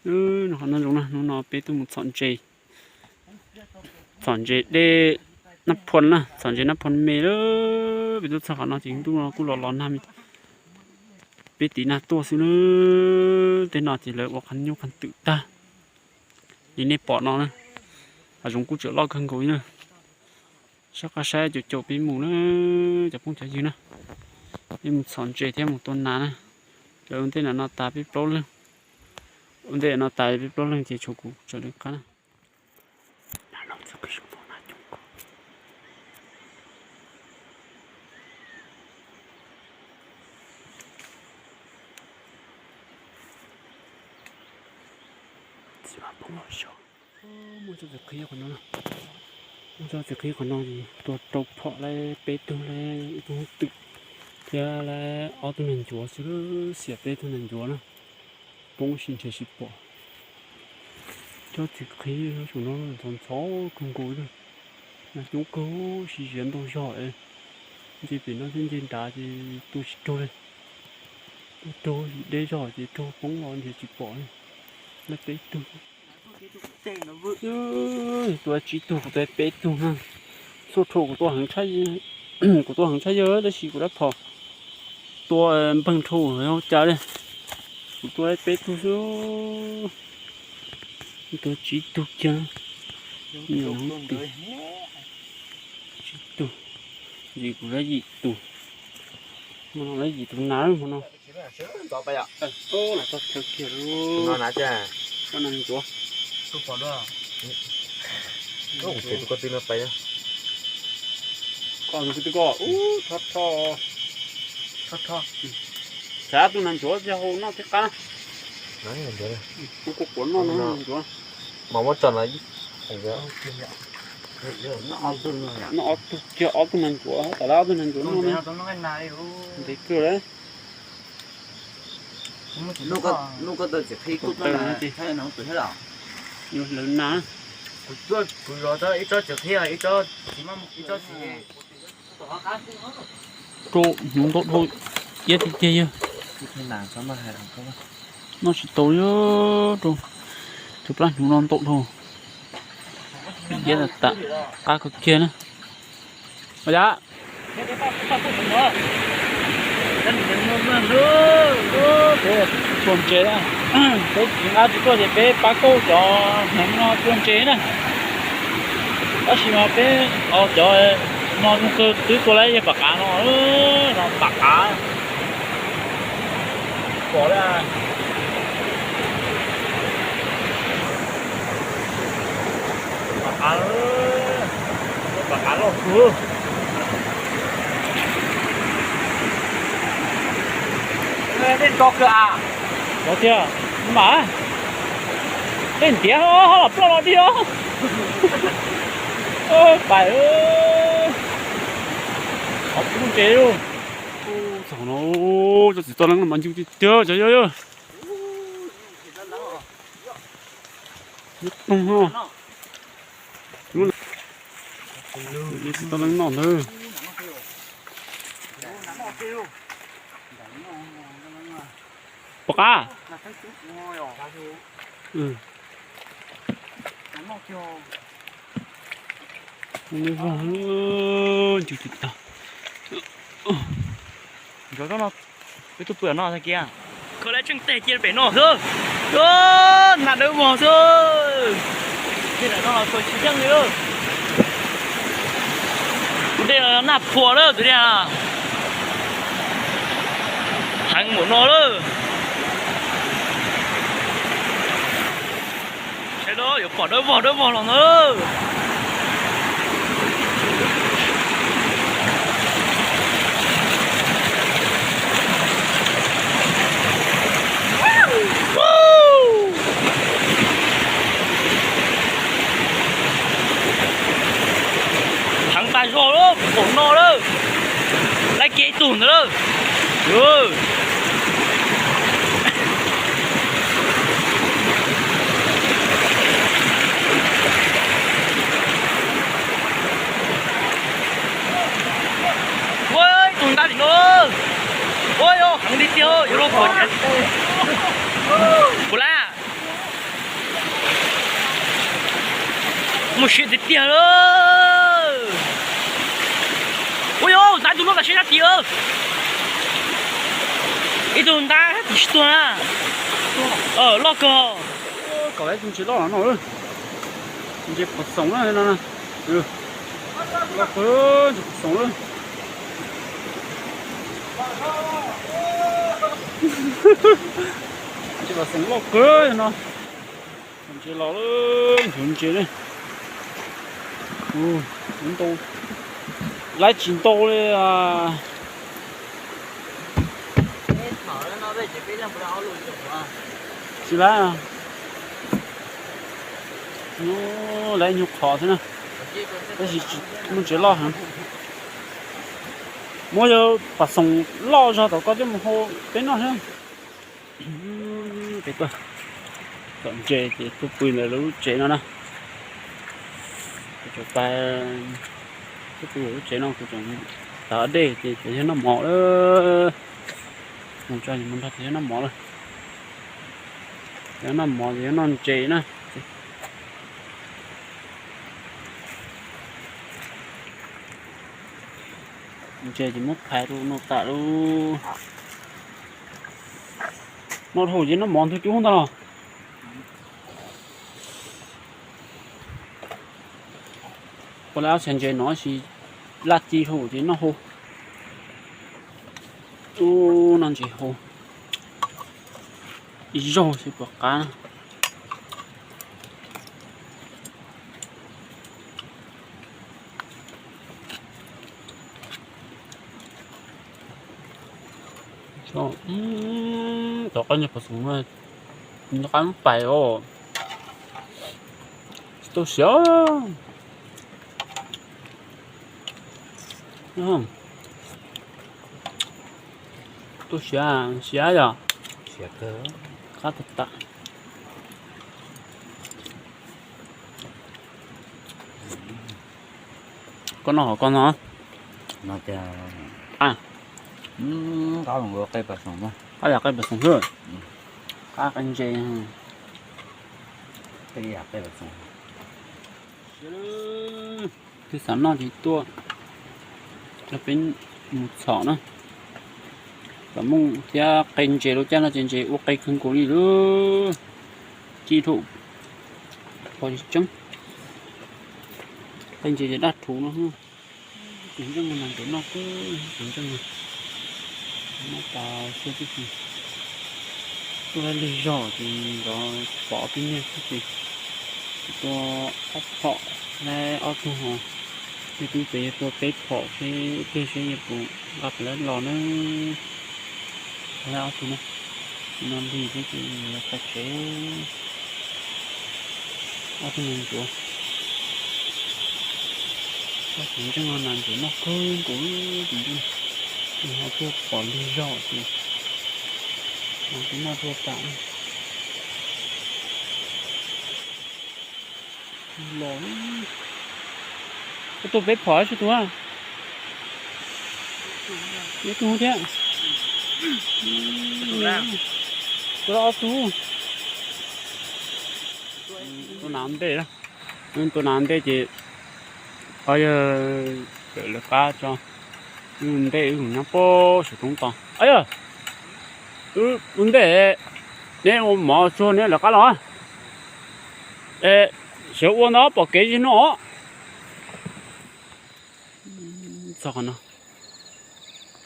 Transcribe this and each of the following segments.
Nov qhov no zoo na, hnub no peb tuaj mus txhom ntses, txhom ntses dej Nab Phua na, txhom ntses Nab Phua me lawm. Peb tuaj txog qhov no ces ntuj no kuj los los nag, peb tiv nag tuaj xwb na. Tej no ces lawv ua qhov nyuj qhov twm tag li nej pom no na. Hav zoov kuj tseem loj kawg nkaus na. Soj qab saib caum caum peb mus na, cov phooj cov ywg na. Peb mus txhom ntses thiab mus tua nas na. Lawv ua ntej no tas peb plaub leeg, ua ntej no tas peb plaub leeg ces tshuav kuv tsam li qab na. Muaj tsob txiv qhwv qhov no, muaj tsob txiv qhwv qhov no tua rau phom lawm peb tug, lawm ib tug twm thiab lawm ob tug nas ncuav xwb, xiam peb tug nas ncuav na. Poob si ntshe tsis pom. Tsob txiv qhwv saum no ntxhov ntxhov kawg nkaus li, nas coob kawg, sib ziav ntau zog. Nce pem no thiab nce nrad ces tua tsis raug li. Tua raug deb zog ces raug poob los ntshe tsis pom li. Lawm peb tug, tua tsib tug kuv tua peb tug na. Xuaj rhau kuv tua heev, kuv tua heev tshaj yawg tab sis kuv rab phom tua npeeg rhau cas li. Kuv tua peb tug xwb, tua tsib tug kiag. Tsib tug, ntsis kuv rab yim tus, hmo no rab yim tus nas hmo no. Txog kiag lub nas ncuav. Koj tus ko, ub, thov thov, thov thov. Xav tus nas ncuav yog hau noj thiab qab. Kuv kuv quav noj nas ncuav. Mas muab tso no, noj ob tug kiag, ob tug nas ncuav, tas lawm ob tug nas ncuav noj na. Ntev kawg lawm. Hlawv na. Rau hnyuv ntau dhau, iab tiag tiag yawg. Noj tsis tau li, rau tus plab hnyuv no ntau dhau, iab tas tas, qab kawg kiag na. Ua cas tua ntses na, peb tsis nqa tsis tuaj ces peb pab kauj cov hneev no tua ntses na. Tab sis mas peb cov no zoo kawg twb tua lawm yawg pam qav no, no pam qav. Pom li, pam qav, pam qav loj kawg. Tej nto kawg a. Nto tiag, mam, tej ntiav ho los ploj los dig os. Pais, qhov pub ntses lawm. Txog no, cov txiv toj leeb no mas ncw tiag tiag cov yawg. Txiv toj leeb noj ntag. Pom qab. Ncw tsis tag. Peb tuaj pw no kiag. Kho lawv tseej teg cia pem no xwb. Nag dawb vog xwb. Tus dej no nag phua lawm tus dej. Heev npaum no lawm. Saib na, yuav pom dawb vog dawb vog los ntag. Heev tas zog lawm, npaum no lawm. Lawv kev ib tug ntawd lawm. Ua tus ntab tim no. Ua yog heev li tiag, yuav luag pom cas. Puas lab? Ua siab tiag tiag lawm. Ua yog ntab tus loj tam sim dab tim. Ib tug ntab tim tsis tuag na. Loj kawg. Kom lawv tus ntses loj no, ntses pom xoom na no. Loj kawg, ntses pom xoom lawm. Ntses pom xoom loj kawg no. Ntses los, ntses ne. Ntau, laiv tsis ntau li. Tsis laiv, laiv nyuag qhov xwb na. Tab sis muaj ntses loj heev. Muab yog pom xoom loj zog tom koj thiaj mus hau peb noj thiab. Peb tuaj tom ntses ces tuaj pw ntawm lub tsev no na. Kuv tseem pais, tuaj pw lub tsev no kuv tseem tav dej ces tseem yog noj mov lawm. Mus tso mus nrog tseem yog noj mov lawm. Yog noj mov ces yog noj ntses na. Ntses ces muab phais rau no tas lawm. Noj dhau ces noj mov ntug cub ntag los. Ua lawv ob txhais ntses no sis laj ci dhau ces noj hau. Ub, noj ntses hau ib zaug xwb puas qab. Tom qab nyuag pom xoom no, nws qab pais os. Tsis tau siav. Tau siav, siav yog qab tag tas. Koj noj hov koj no. Qab yam qe pas xoom xwb. Qab qe ntses. Twb xav noj ces tuaj, peb mus txhom na. Pam mooj thiab qe ntses rau caj no ces ntses ua qe kawg nkaus li lawm. Ci dhau, pom tsis tseeb. Qe ntses ces daj rhuv no. Tus ntseej no mas ntxim noj kawg, tus ntseej no. Noj tas siab tib si. Tuaj lig zog ces nrov pom tib niag xwb ces tua ob phom, lawv ob tug ho. Yog tub pem yog tua peb phom seb twg seb yog puas nqa pem lawv los na. Lawv ob tug no, no lig thiab ces lawv qab tsev. Ob tug no ntsuav. Tus ntseej no mas ntxim noj kawg nkaus, tus ntseej no. Nws ho tuaj pom lig zog ces nws twb noj tuaj tas. Los, koj tua peb phom seb tus, ib tug thiab. Tua ob tug. Tua nas ntej, tua nas ntej ces, o, yog lawv qab tso. Ntej wb mus nyob pem saum roob tod. Yog, ua ntej, neb ua mov tsuag neb lawv qab los. Sawv ua ntawd pom kev tsis no. Txog qhov no,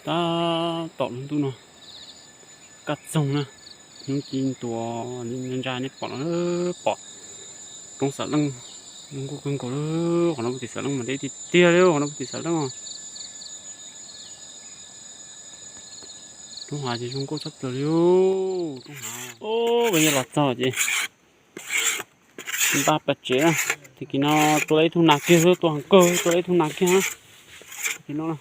tab tom lub ntuj no kaj txoog na, hnub ci ntua ntsa nej pom no, pom roob Xam Leej zoo nkauj kawg nkaus li. Qhov no puag tim Xam Leej mas deb tiag tiag li, qhov no puag tim Xam Leej. Roob hav ces zoo nkauj tshaj plaws li. Roob hav, o, peb yuav los txog ces npaj paj tsev na. Tag kis no tua lawm ib tug nas kiag, tua heev kawg, tua lawm ib tug nas kiag na. Tag kis no na,